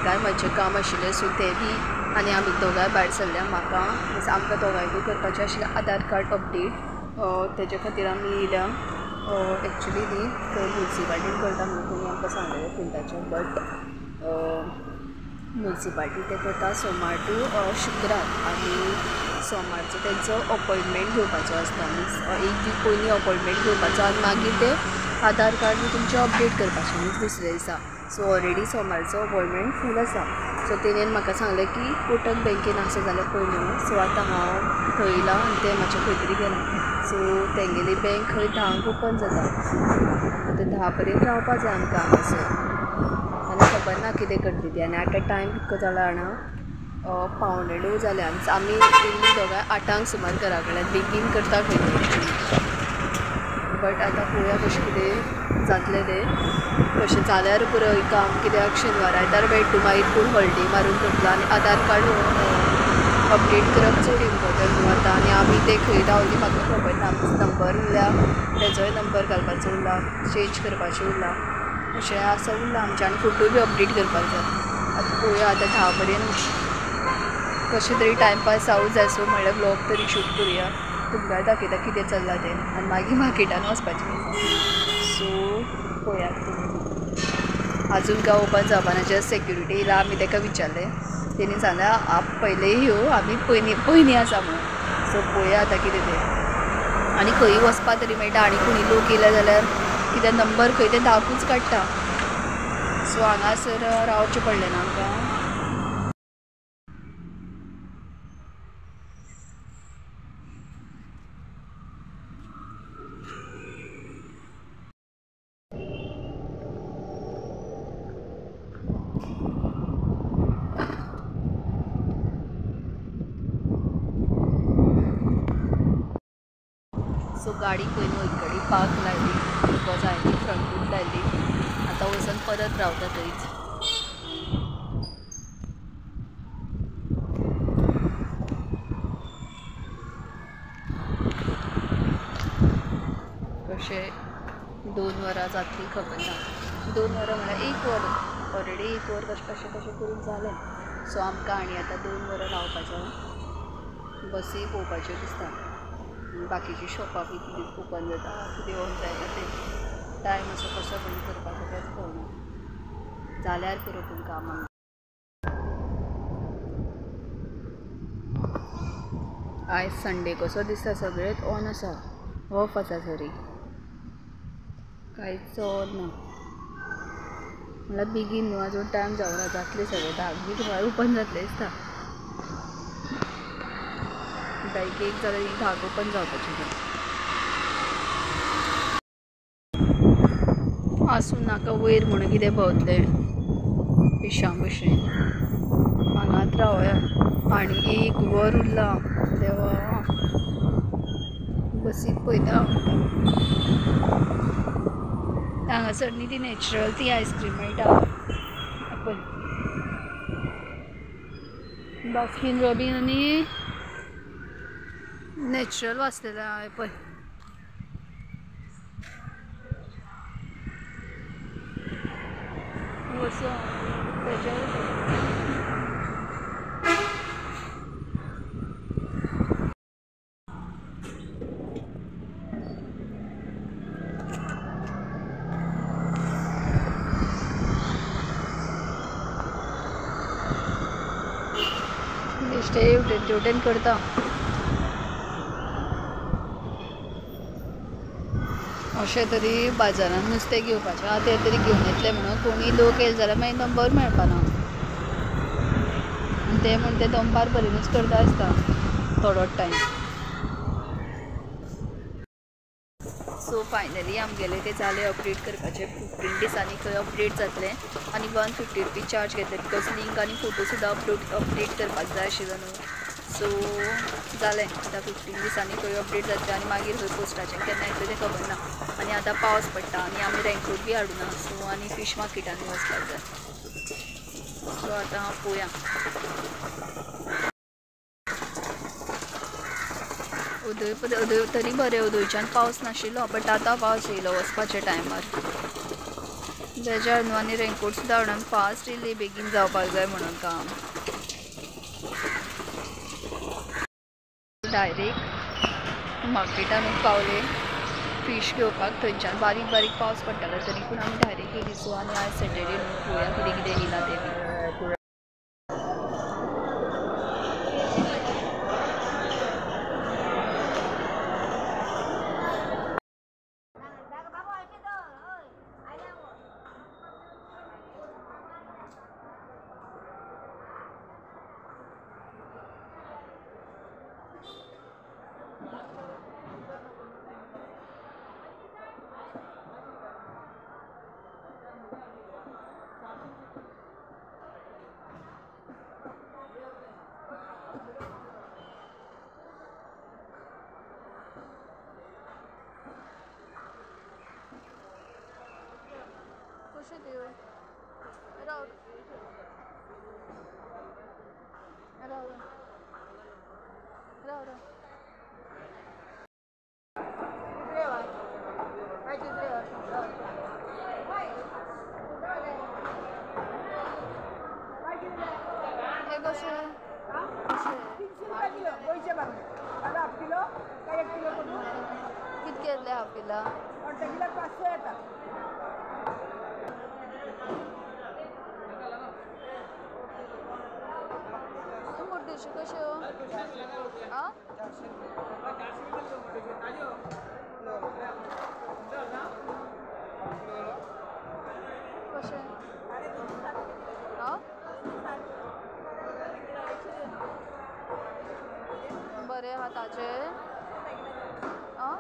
तेकाय मातशें काम आशिल्लें, सो तें बी आनी आमी दोगांय भायर सरल्या. म्हाका आमकां दोगांयकूय करपाचें आशिल्लें आधार कार्ड अपडेट, तेजे खातीर आमी येयल्या. एक्चुली न्ही थंय मुन्सिपाल्टीन करता म्हणून कोणी आमकां सांगलेलें प्रिंटाचें, बट मुन्सिपाल्टी तें करता सोमार टू शुक्रार, आनी सोमारचो तेंचो अपॉयंटमेंट घेवपाचो आसता. मिन्स एक दीस पयलीं अपॉयंटमेंट घेवपाचो आनी मागीर ते आधार कार्ड बी तुमचें अपडेट करपाचें मिन्स दुसऱ्या दिसा. सो ऑलरेडी सोमारचो अपॉयंटमेंट फूल आसा. सो तेणेन म्हाका सांगलें की कोटक बँकेन आसा जाल्यार पळय म्हणून. सो आतां हांव थंय येयलां आनी तें मातशें खंय तरी गेलां. सो तेंगेली बँक खंय 10क ओपन जाता, आतां 10 पर्यंत रावपा जाय आमकां हांगासर, आनी खबर ना कितें करतली ती. आनी आतां टायम कितको जाला जाणा, 8:45 जाल्या. आनी आमी येयल्लीं दोगांय 8क सुमार घरा कडल्यान, बेगीन करता खंय तें एक्चुली, बट आतां पळोवया कशें कितें जातलें तें. कशें जाल्यार पुरो काम, कित्याक शेनवार आयतार मेळटा मागीर कोण हॉलिडे मारून करतलो. आनी आधार कार्ड अपडेट करप चड इम्पोर्टंट न्हू आतां. आनी आमी तें खंय रावली म्हाका खबर ना, नंबर उरल्या तेजोय नंबर घालपाचो उरला, चेंज करपाचें उरला, अशें आसा उरलां आमचें. आनी फोटो बी अपडेट करपाक जाय. आतां पळोवया आतां 10 पर्यंत कशें तरी टायमपास जावूं जाय. सो म्हणल्यार व्लॉग तरी शूट करुया, तुमकांय दाखयता कितें चल्लां तें, आनी मागीर मार्केटान वचपाचें आसा. सो पळयात तुमी, अजून काय ओपन जावपाना, जस्ट सेक्युरिटी येयला. आमी ताका विचारलें, तेणी सांगलें आप पयले यो, आमी पयलीं आसा म्हणून. सो पळोवया आतां कितें तें. आनी खंय वचपा तरी मेळटा, आनी कोणी लोक येयले जाल्यार कितें नंबर खंय ते 10कूच काडटा. सो हांगासर रावचें पडलें ना आमकां. सो गाडी पयलीं वयतली पार्क लायली, because हांवें फ्रंटूच लायली. आतां वचून परत रावता थंयच. कशें 2 वरां जातलीं खबर ना, 2 वरां म्हळ्यार 1 वर ऑलरेडी, 1 वर कशें कशें कशें करून जालें. सो आमकां आनी आतां 2 वरां रावपाचें, बसी पळोवपाच्यो दिसता, बाकीची शॉपां बी कितें ओपन जाता कितें ऑन जायना तें टायम असो कसो बंद करपाचो तेंच कळना. जाल्यार पुरो पूण काम आमचें. आयज संडे कसो दिसता, सगळेंच ऑन आसा, ऑफ आसा सॉरी, कांयच ऑन ना. म्हणल्यार बेगीन न्हू, अजून टायम जावना, जातलें सगळें 10 बी सुमार ओपन जातलें दिसता. बँक एक जाल्यार 10 ओपन जावपाचें. आसूं नाका वयर म्हणून कितें भोंवतलें पिशां भशेन, हांगाच रावया. आनी 1 वर उरलां, देवा बसीक पळयता. हांगासर न्ही ती नॅचरल ती आयस्क्रीम मेळटा, पळय बास्कीन रॉबीन आनी नॅचरल वाचलेलें हांवें पळय. वचूं तेजेर बेश्टे हेवटेन तेवटेन करता. अशें तरी बाजारान नुस्तें घेवपाचें आहा तें तरी घेवन येतलें म्हणून कोणूय लोक येयले जाल्यार मागीर नंबर मेळपाना. आनी ते म्हण ते दनपार पर्यंतूच करता आसता थोडो टायम. सो फायनली आमगेलें तें जालें अपडेट करपाचें. 15 दिसांनी खंय अपडेट जातलें. आनी 150 रुपीज चार्ज घेतले because link आनी फोटो सुद्दां अपडेट करपाक जाय आशिल्लो न्हू. सो जालें आतां 15 दिसांनी खंय अपडेट जातलें आनी मागीर खंय पोस्टाचें केन्ना येतलें तें खबर ना. आनी आतां पावस पडटा आनी आमी रेनकोट बी हाडुना. सो आनी फीश मार्केटान वचपाक जाय. सो आतां पळोवया. उदय तरी बरें, उदयच्यान पावस नाशिल्लो बट आतां पावस येयलो वचपाच्या टायमार. बेजार न्हू आनी रेनकोट सुद्दां हाडून फास्ट येयली बेगीन जावपाक जाय म्हणून काम. डायरेक्ट मार्केटानूच पावले फीश घेवपाक. थंयच्यान बारीक बारीक पावस पडटालो तरी पूण आमी डायरेक्ट येयली. सो आनी आयज सॅटर्डे न्हू, पळोवया कितें कितें येयलां तें बी. राव राव राव राव. हे कशें? 300 रुपया किलो गोंयचे बांगडे. हाफ किलो काय 1 किलो करूं? कितके येतले हाफ किला? अर्धा किलाक 500 येता. मुड्डीच्यो कश्यो? आं, कशें? आं, बरें आहा ताजें. आं,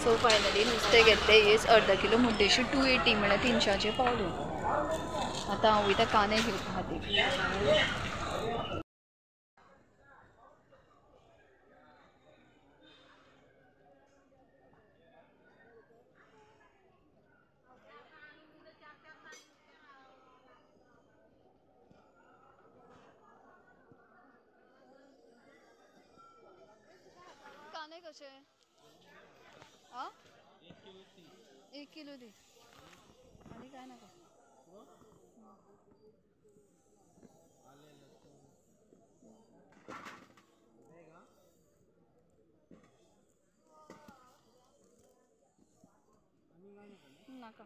सो फायनली नुस्तें घेतलें. हेच अर्धा किलो मुड्डेश्यो 280 म्हळ्यार 300 पावल्यो. आतां हांव वयता कांदे घेवपा खातीर. कांदे कशे? आ, 1 किलो दी. आनी काय नाका. नाका.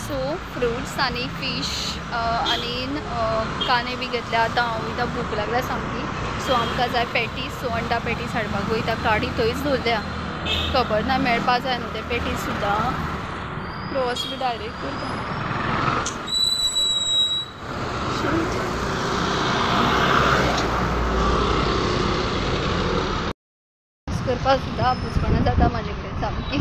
सो फ्रुट्स आनी फीश आनी कांदे बी घेतले. आतां हांव वयता, भूक लागल्या सामकी. सो आमकां जाय पॅटीस. सो अंडा पॅटीस हाडपाक वयता. गाडी थंयच दवरल्या, खबर ना मेळपा जाय न्हू ते पॅटीस सुद्दां. क्रॉस बी डायरेक्ट करता. करपाक सुद्दां आपुसपणां जाता म्हाजे कडेन सामकी.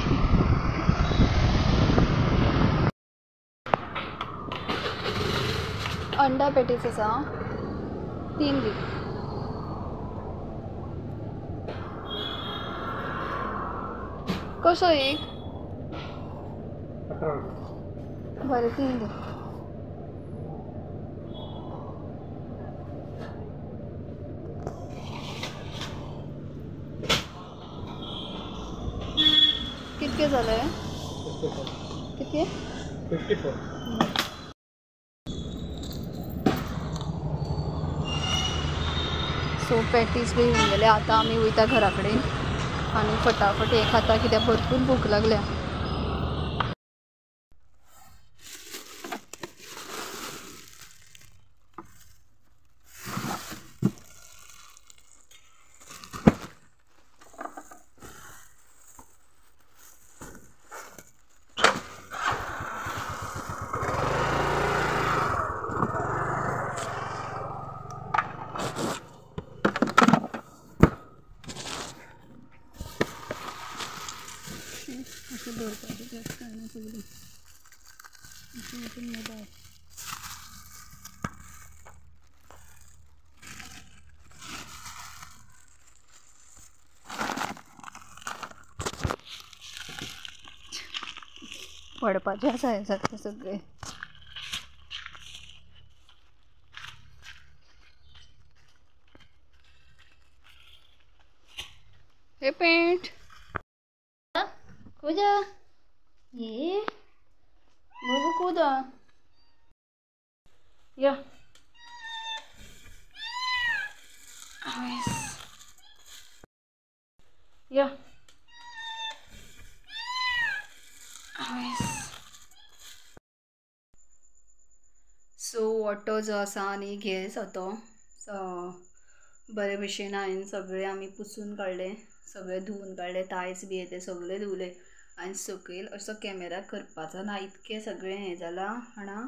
अंडा पॅटीस आसा 3 दी. कसो एक? बरें 3 दी. कितके जाले? कितके? 54. सो पॅटीस बी घेवन गेले. आतां आमी वयता घरा कडेन आनी फटाफट हें खाता कित्याक भरपूर भूक लागल्या. अशें दवरपाचें तें कांय ना पयलीं अशें वचून मोबायल. पडपाचें आसा हें सारकें सगळें. हे पेंट कूदा, ये बाबू कूदा, या या. सो ऑटो जो आसा आनी गॅस तो बरे भशेन हांवें सगळें आमी पुसून काडलें, सगळें धुवून काडलें, तायस बी ते सगळें धुवलें. आनी सकयल असो कॅमेरा करपाचो ना इतकें सगळें हें जालां जाणा.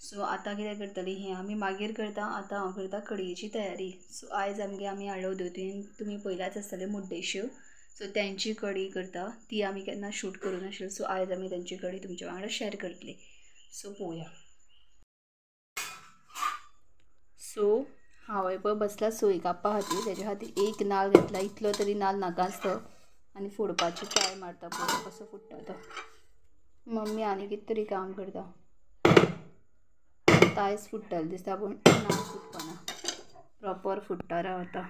सो आतां कितें करतली हें आमी मागीर करता. आतां हांव करता कडयेची तयारी. सो आयज आमगे आमी हाडलो दोतीन, तुमी पयल्याच आसतले मुड्डेश्यो. सो तेंची कडी करता, ती आमी केन्ना शूट करूं नाशिल्ली. सो आयज आमी तेंची कडी तुमच्या वांगडा शेअर करतली. सो पळोवया. सो हांवें पळय बसला सोय कापपा खातीर. तेज्या खातीर एक नाल घेतला, इतलो तरी नाल नाका आसता. आनी फोडपाची ट्राय मारता पळोवया कसो फुट्टा तो. मम्मी आनी कितें तरी काम करता. तायस फुट्टलें दिसता पूण नाल फुटपाना, प्रोपर फुट्टा रावता.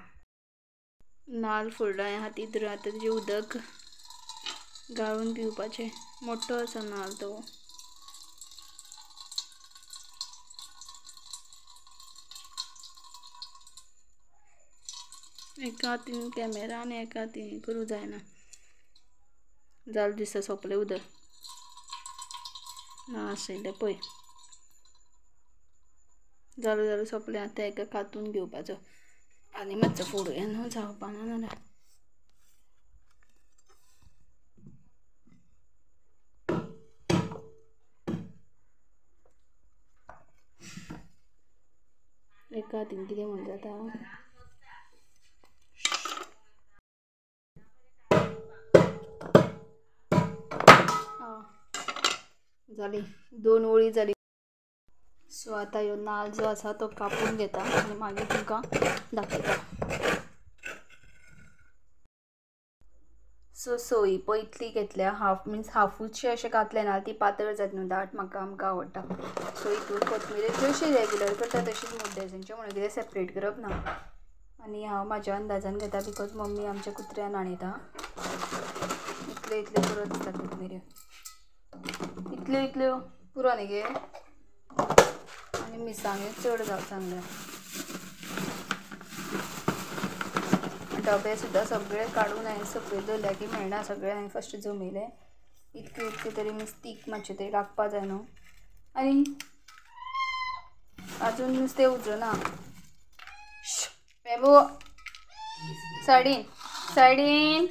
नाल फोडला हांवें हातीन धरून. आतां तेजें उदक गाळून पिवपाचें. मोठो आसा नाल तो. एका हातीन कॅमेरा आनी एका हातीन करूं जायना. जालें दिसता सोंपलें उदक ना आशिल्लें पळय. जालें जालें सोंपलें. आतां एका कातून घेवपाचो आनी मातसो फोडुया न्हू, जावपाना नाल्यार. एका हातीन कितें म्हूण जाता. जाली 2 ओळी जाली. सो आतां ह्यो नाल जो आसा तो कापून घेता आनी मागीर तुमकां दाखयता. सो सोय पळय इतली घेतल्या, हाफ मिन्स हाफूचशी अशें घातलें ना, ती पातळ जाता न्हू दाट, म्हाका आमकां आवडटा. सो हितून कोथमिरे जशी रेगुलर करता तशीच मुड्डेसांचे म्हणून कितें सेपरेट करप ना. आनी हांव म्हाज्या अंदाजान घेता because mummy आमच्या कुत्र्यान आणयता. इतले इतले पुरो दिसता कोथमिऱ्यो, इतल्यो इतल्यो पुरो न्ही गे. आनी मिरसांग्यो चड सांगल्या. डबे सुद्दां सगळे काडून हांवें सकयल दवरल्या की मेळना, सगळें हांवें फस्ट जमयलें. इतक्यो इतक्यो तरी मिन्स तीक मातशें तरी लागपा जाय न्हू. आनी अजून नुस्तें उजूना. बेबो सायडीन सायडीन.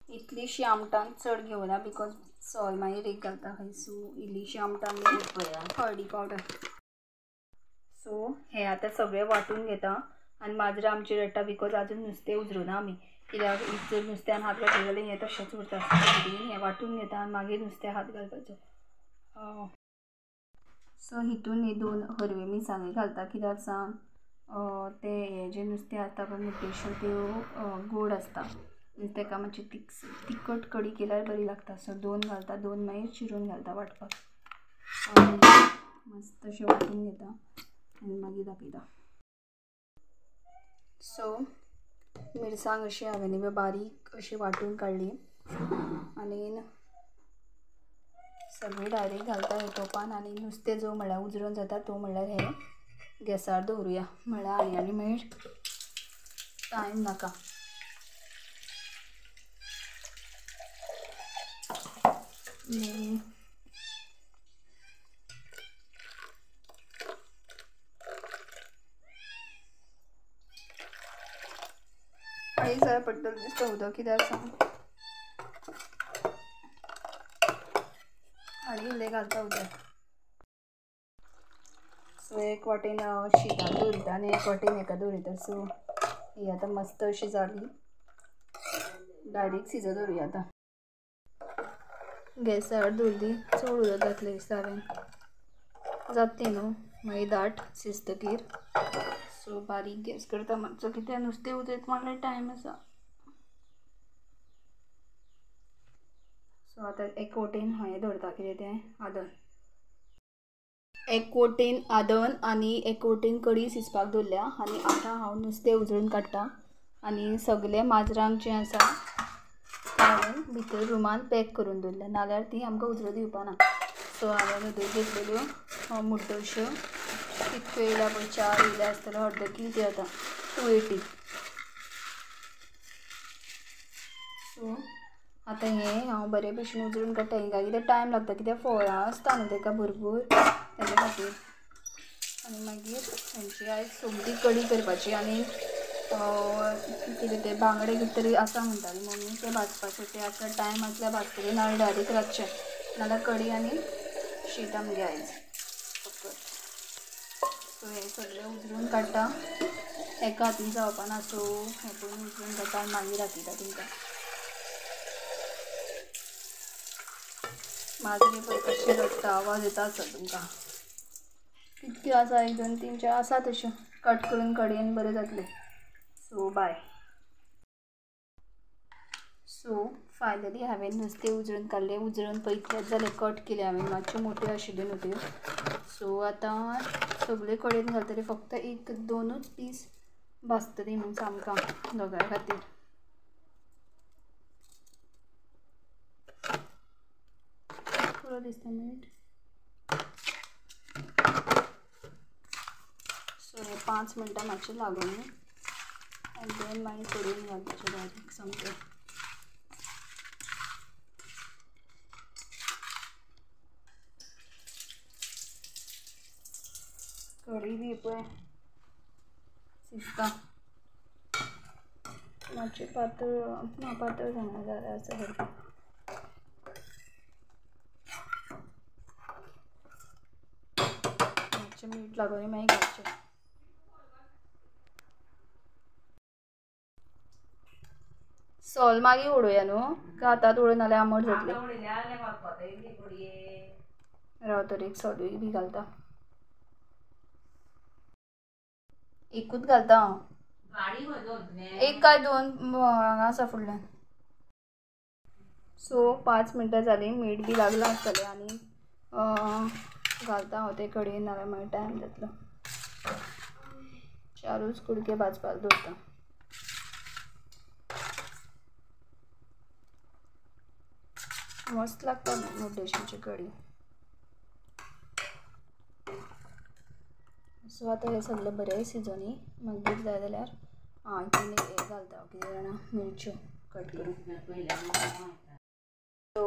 इतलीशी आमटान चड घेवना because सोल मागीर एक घालता खंय. सो इल्लीशी आमटान हळदी पावडर. सो हे आतां सगळें वांटून घेता आनी माजरां आमची रडटा because अजून नुस्तें उजरूना आमी, कित्याक जर नुस्त्यान हात घातले जाल्यार हें तशेंच उरता. बेगीन हें वांटून घेता आनी मागीर नुस्तें हात घालपाचो. सो हितून ही 2 हरवी मिरसांगी घालता कित्याक सांग ते हें जें नुस्तें आसता पळय मुड्डेश्यो त्यो गोड आसता, ताका मातशी तिखट कडी केल्यार बरी लागता. सो 2 घालता, 2 मागीर चिरून घालता वांटपाक. मस्त अशें वांटून घेता आनी मागीर दाखयता. सो मिरसांग अशी हांवें बारीक अशी वांटून काडली आनी सगळी डायरेक्ट घालता हे तोपान. आनी नुस्तें जो म्हणल्यार उजरोन जाता तो म्हणल्यार हे गॅसार दवरुया, म्हणल्यार आनी आनी मागीर टायम नाका. आनी जरा पडटलो दिसता उदक कित्याक सांग आनी इल्लें घालता उदक. सो एक वाटेन शिताक दवरिता आनी एक वाटेन हेका दवरिता. सो ही आतां मस्त अशी जाली, डायरेक्ट शिजत दवरुया. आतां गॅसार दवरली, चड उदक घातलें दिसता हांवें, जातली न्हू मागीर दाट शिजतकीर. सो बारीक गॅस करता मातसो, कित्याक नुस्तें उजयत म्हणल्यार टायम आसा. सो आतां एक वटेन हांवें दवरता कितें तें आदन, एक वटेन आदन आनी एक वटेन कडी शिजपाक दवरल्या. आनी आतां हांव नुस्तें उजळून काडटा आनी सगळें माजरांक जें आसा हांवें भितर रुमान पॅक करून दवरलें, नाल्यार ती आमकां उजरो दिवपाना. सो हांवें उदक घेतलेल्यो मुड्डश्यो कितक्यो येयल्या पळय, 4 येयल्या आसतल्यो, अर्द कील त्यो आतां 280. सो आतां हें हांव बरे भशेन उजळून काडटा. हिंगा कित्याक टायम लागता, कित्याक फळां आसता न्हू ताका भरपूर, तेजे खातीर. आनी मागीर हेंची आयज सोमती कडी करपाची आनी कितें ते बांगडे कितें तरी आसा म्हणटाली मम्मी, ते भाजपाचे, ते आतां टायम आसल्यार भाजतली, नाल्यार डायरेक्ट रातचें, नाल्यार कडी आनी शीत आमगे आयज फकत. सो हें सगळें उजळून काडटा, एका हातीन जावपाना, सो हें पळोवन उजळून काडटा आनी मागीर दाखयता तुमकां. माजरी पळय कशें रडटा, आवाज येता आसत तुमकां. कितक्यो आसा, 1 2 3 4 आसा तश्यो, कट करून कडेन बरें जातलें. सो बाय. सो फायनली हांवें नुस्तें उजळून काडलें, उजळून पळयतलेंच जालें, कट केलें हांवें, मातश्यो मोट्यो आशिल्ल्यो न्हू त्यो. सो आतां सगळे कडेन घालतलें, फक्त 1 2 पीस भाजतली न्हू आमकां दोगांय खातीर. पुरो दिसता मीठ. सो हे 5 मिनटां मातशें लागून आनी देन मागीर कडेन घालपाचें बारीक सामकें. कडी बी पळय शिजता, मातशें पातळ ना, पातळ जायना जाल्यार आसा सारकें. मातशें मीठ लागून मागीर घालचें. सोल मागीर उडोवया न्हू, काय आतांच उडोवन नाल्यार आमट जातली. राव तर एक सोलूय बी घालता, एकूच घालता हांव, एक काय 2 हांगा आसा फुडल्यान. सो 5 मिनटां जालीं, मीठ बी लागलां आसतलें आनी घालता हांव ते कडेन, नाल्यार मागीर टायम जातलो. 4 कुडके भाजपाक दवरता. मस्त लागता मुड्डेश्यांची कडी. सो आतां हें सगळें बरें शिजोनी, मागीर जाय जाल्यार आं हें घालता कितें जाणा, मिरच्यो कट करून. सो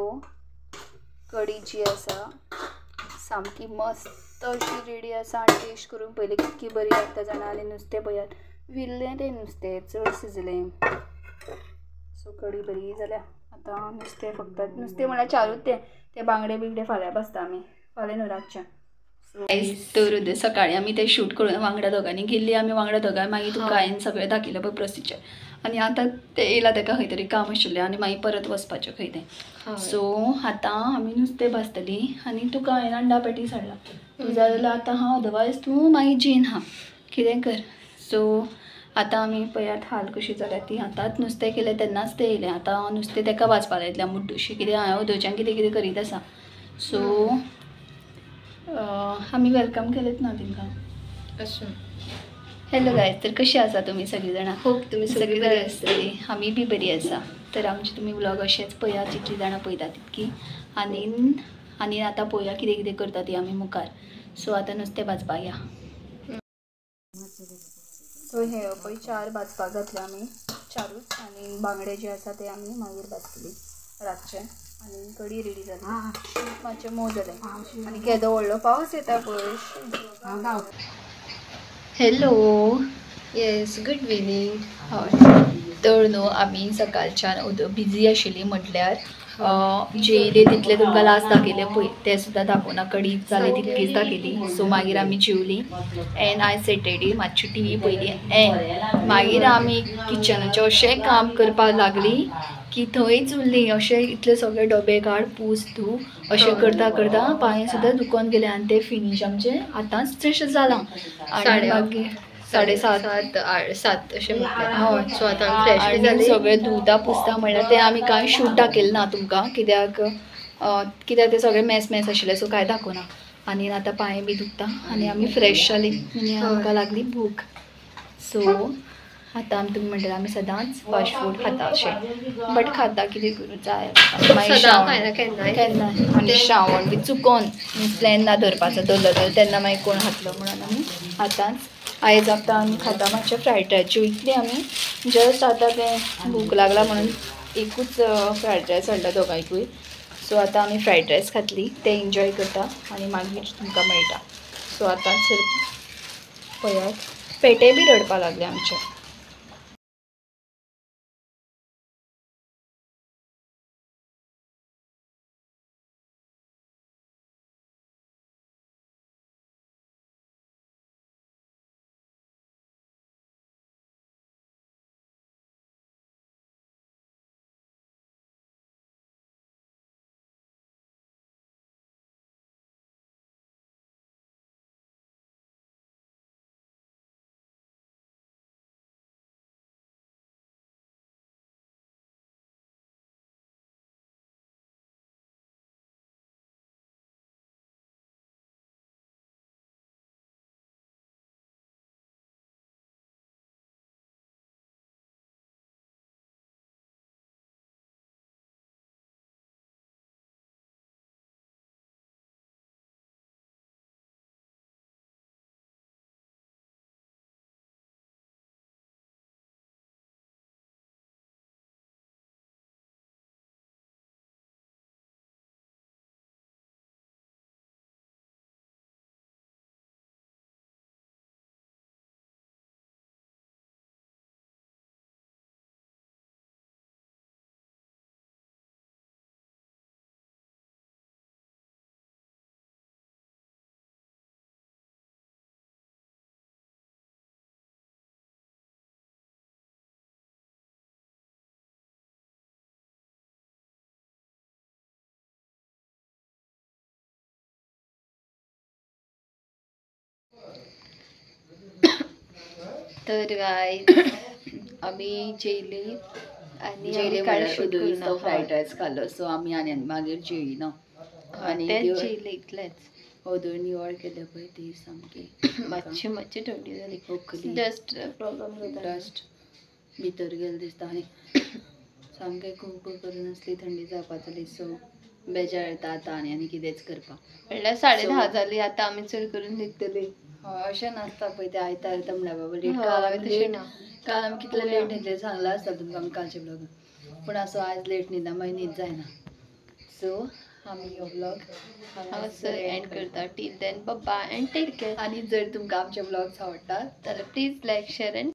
कडी जी आसा सामकी मस्त अशी रेडी आसा आनी टेस्ट करून पयली कितकी बरी लागता जाणा. आनी नुस्तें पळयात विरलें तें नुस्तें चड शिजलें. सो कडी बरी जाल्या. आतां नुस्तें फक्त नुस्तें म्हळ्यार चारूच तें ते बांगडे बिंगडे फाल्यां भाजता आमी, फाल्यां न्हू रातचें. तर उद्या सकाळी आमी ते शूट करून वांगडा दोगांनी गेल्ली आमी वांगडा दोगांय. मागीर तुका हांवें सगळें दाखयलें पळय प्रोसिजर. आनी आतां तें येयलां तेका खंय तरी काम आशिल्लें आनी मागीर परत वचपाचें खंय तें. सो आतां आमी नुस्तें भाजतलीं आनी तुका हांवें अंडा पॅटीस हाडला. तूं जाय जाल्यार आतां हांव, अदरवायज तूं मागीर जेन हा कितें कर. सो आतां आमी पळयात हाल कशी जाल्या ती. आतांच नुस्तें केलें तेन्नाच तें येयलें. आतां नुस्तें तेका भाजपा लायतलें मुड्डूशी, कितें हांवें वदोवच्यान कितें कितें करीत आसा. सो आमी welcome केलेंच ना तेंकां. अशें. हॅलो गायज, तर कशी आसा तुमी सगळीं जाणां? होप तुमी सगळीं बरी आसतली. आमी बी बरी आसा. तर आमचे तुमी व्लॉग अशेंच पळयात, जितली जाणां पळयता तितकी. आनी आनी आतां पळोवया कितें कितें करता ती आमी मुखार. सो आतां नुस्तें भाजपाक या. सो हे पळय चार भाजपाक घातले आमी, चारूच. आनी बांगडे जे आसा ते आमी मागीर भाजतली रातचे. आनी कडी रेडी जाली, मातशें मोव जालें. आनी केदो व्हडलो पावस येता पळय. हॅलो, येस, गुड इवनींग. हय, तर न्हू आमी सकाळच्यान बिजी आशिल्ली म्हटल्यार जेयले तितलें तुमकां लास्ट दाखयलें पळय तें सुद्दां दाखोवना, कडी जाली तितकीच दाखयली. सो मागीर आमी जेवली एन्ड आयज सॅटर्डे मातशी टी व्ही पळयली एन्ड मागीर आमी किचनाचें अशें काम करपाक लागली की थंयच उरली. अशें इतले सगळे डबे काड पूस धू अशें करता करता पांय सुद्दां दुखोन गेले. आनी ते फिनीश आमचें आतांच तशें जालां. आनी मागीर 7:30 8-7 अशें म्हटलें. हय. सो आतां आमी फ्रेश बी आनी जाली. सगळें धुता पुसता म्हणल्यार तें आमी कांय शूट दाखयलें ना तुमकां, कित्याक कित्याक तें सगळें मॅस मॅस आशिल्लें. सो कांय दाखोवना. आनी आतां पांय बी दुखता आनी आमी फ्रेश जाली आनी आमकां लागली भूक. सो आतां आमी तुमी म्हणटले आमी सदांच फास्ट फूड खाता अशें, बट खाता कितें करूं जाय. मागीर सदां खायना केन्नाय केन्नाय. आनी श्रावण बी चुकोन प्लॅन ना धरपाचो दवरलो जाल्यार तेन्ना मागीर कोण खातलो म्हणून आमी आतांच आयज आतां आमी खाता मातशें फ्रायड रायस जेवतलीं आमी. जस्ट आतां तें भूक लागला म्हणून एकूच फ्रायड रायस हाडला दोगांयकूय. सो आतां आमी फ्रायड रायस खातली, तें एन्जॉय करता आनी मागीर तुमकां मेळटा. सो आतां पळयात पेटे बी रडपाक लागले आमचे. तर गायज आमी जेयली आनी जेयले कांय म्हणल्यार शूट उदय करूना. तो फ्रायड रायस खालो. सो आमी आनी मागीर जेयना आनी तेंच जेयले इतलेंच. अदूं निवळ केलें पळय ती सामकी मातशी मातशी थंडी जाली, खोकली, डस्ट प्रॉब्लम जाता, डस्ट भितर गेलें दिसता आनी सामकें खूब करून आसली थंडी जावपा जाली. सो बेजार येता आतां आनी आनी कितेंच करपाक. म्हणल्यार 10:30 जाली आतां आमी चड करून न्हिदतली. हय, अशें नासता पळय ते आयतार येता म्हणल्यार बाबा लेट. हय, काल आमी तशें लेट, ना. काल आमी कितले लेट न्हिदले सांगलां आसता तुमकां आमी कालच्या ब्लॉगान, पूण असो आयज लेट न्हिदना, मागीर न्हीद जायना. सो आमी हो व्लॉग हांगासर एंड करता. Till then, bye and take care. आनी जर तुमकां आमचे व्लॉग्स आवडटात जाल्यार प्लीज लायक, शेअर अँड